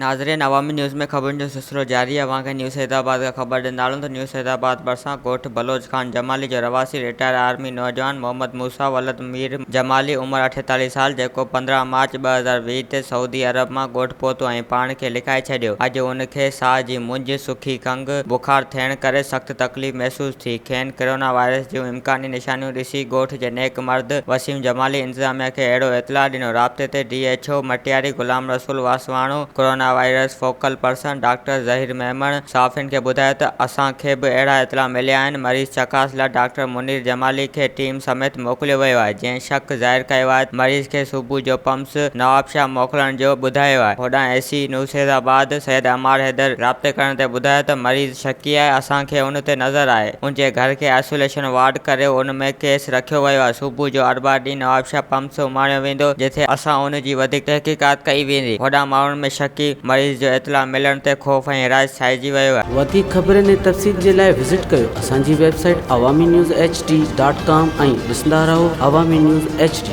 ناظرين عوامي نيوز ۾ خبرن جو سلسلو جاري آهي اوهان کي نيو سيدآباد کان خبر ڏيندا هلون ته نيو سيدآباد ڀرسان ڳوٺ بلوچ خان جمالي جو رهواسي رٽائر آرمي نوجوان محمد موسيٰ ولد مير جمالي عمر 48 سال جيڪو 15 مارچ 2020 تي سعودي عرب مان ڳوٺ پهتو ۽ پاڻ کي لڪائي ڇڏيو اڄ ان کي ساهه جي مونجهه سکي کنگهه بخار ٿيڻ ڪري سخت تڪليف محسوس ٿي کين ڪرونا وائرس جون امڪاني نشانيون ڏسي ڳوٺ جي نيڪ مرد وسيم جمالي انتظاميا کي اهڙو اطلاع ڏنو. رابطي تي D H O Matiari Ghulam Rasool Waswano, corona virus focal person doctor Zaheer Memon صحافين کي ٻڌايو ته اسان کي به اهڙا اطلاع مليا آهن، مريض چڪاس لاء ڊاڪٽر منير جمالي کي ٽيم سميت موڪليو ويو آهي، جنهن شڪ ظاهر ڪيو آهي ته مريض کي صبح جو پمس نوابشاهه موڪلڻ جو ٻڌايو آهي. هوڏانهن اي سي نوسيدآباد سيد عمار حيدر رابطي ڪرڻ تي ٻڌايو ته مريض شڪي آهي، اسان کي ان تي نظر آهي، ان جي گهر کي آئسوليشن وارڊ ڪري ان ۾ ڪيس رکيو ويو آهي، صبح جو اربع ڏينهن نوابشاهه پمس اماڻيو ويندو، جتي اسان ان جي وڌيڪ تحقيقات ڪئي ويندي، هوڏانهن ماڻهن ۾ شڪي مريض جو اطلاع ملڻ تي خوف ۽ هراس ڇائجي ويو آهي. وڌيڪ خبرن ۽ تفصيل جي لاء وزٽ ڪيو اسان جي website Awami news H D dot com ۽ ڏسندا رهو عوامي نيوز ايڇ ڊي.